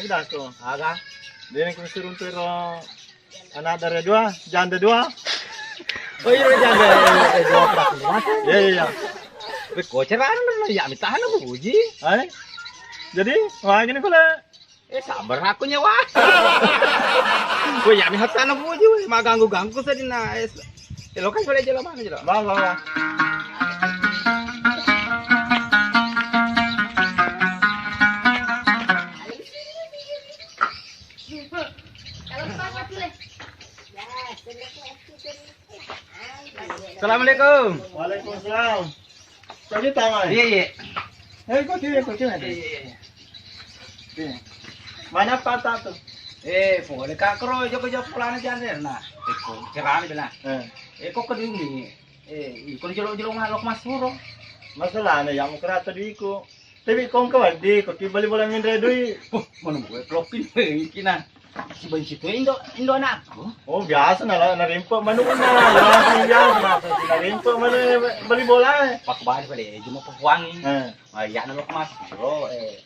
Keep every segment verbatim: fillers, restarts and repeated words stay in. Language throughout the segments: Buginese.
Udah aku. Aga? Dia yang kusiruntu ro anak dari dua, janda dua. Oh iya, janda dua. Iya, iya, iya. Wih, kocer anu, ya, minta anu, Puji. Hai? Jadi, wah, gini kula. Eh, sabar aku nyawa. Woi, ya, mi hatana Puji, woi, maganggu-ganggu sedina. Eh, lo kan boleh jalan mana, jalan? Wah, wah, wah. Assalamualaikum. Waalaikumsalam. Jadi tangan. Iya, iya. Eh, kau sini, kau sini. Iya, iya, iya. Sini. Mana patah tuh? Eh, boleh kak kro joko-joko pulana jangan nah. Eko cerana bilang. Eh. Eko kedungi. Eh, iko jolo-jolo ngalok masuro. Masalahnya yang mau kerata diku. Tapi kong ka wedding, ko ki bali bola minre dui. Wah, mana gue klopin gue kina. Si benci tuh indo, indo anakku. Oh, biasa na, narimpe manukna. Biasa na, narimpe mana bali bola. Pak bali bali, cuma pepuangi. Eh. Ah, ya nalok mas, bro. Eh.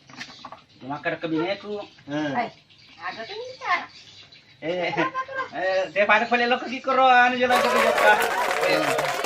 Cuma kada kebineku. Eh. Ada tuh ini cara. Eh, eh, dia pada bali lo ke koro anu jalan ke. Eh.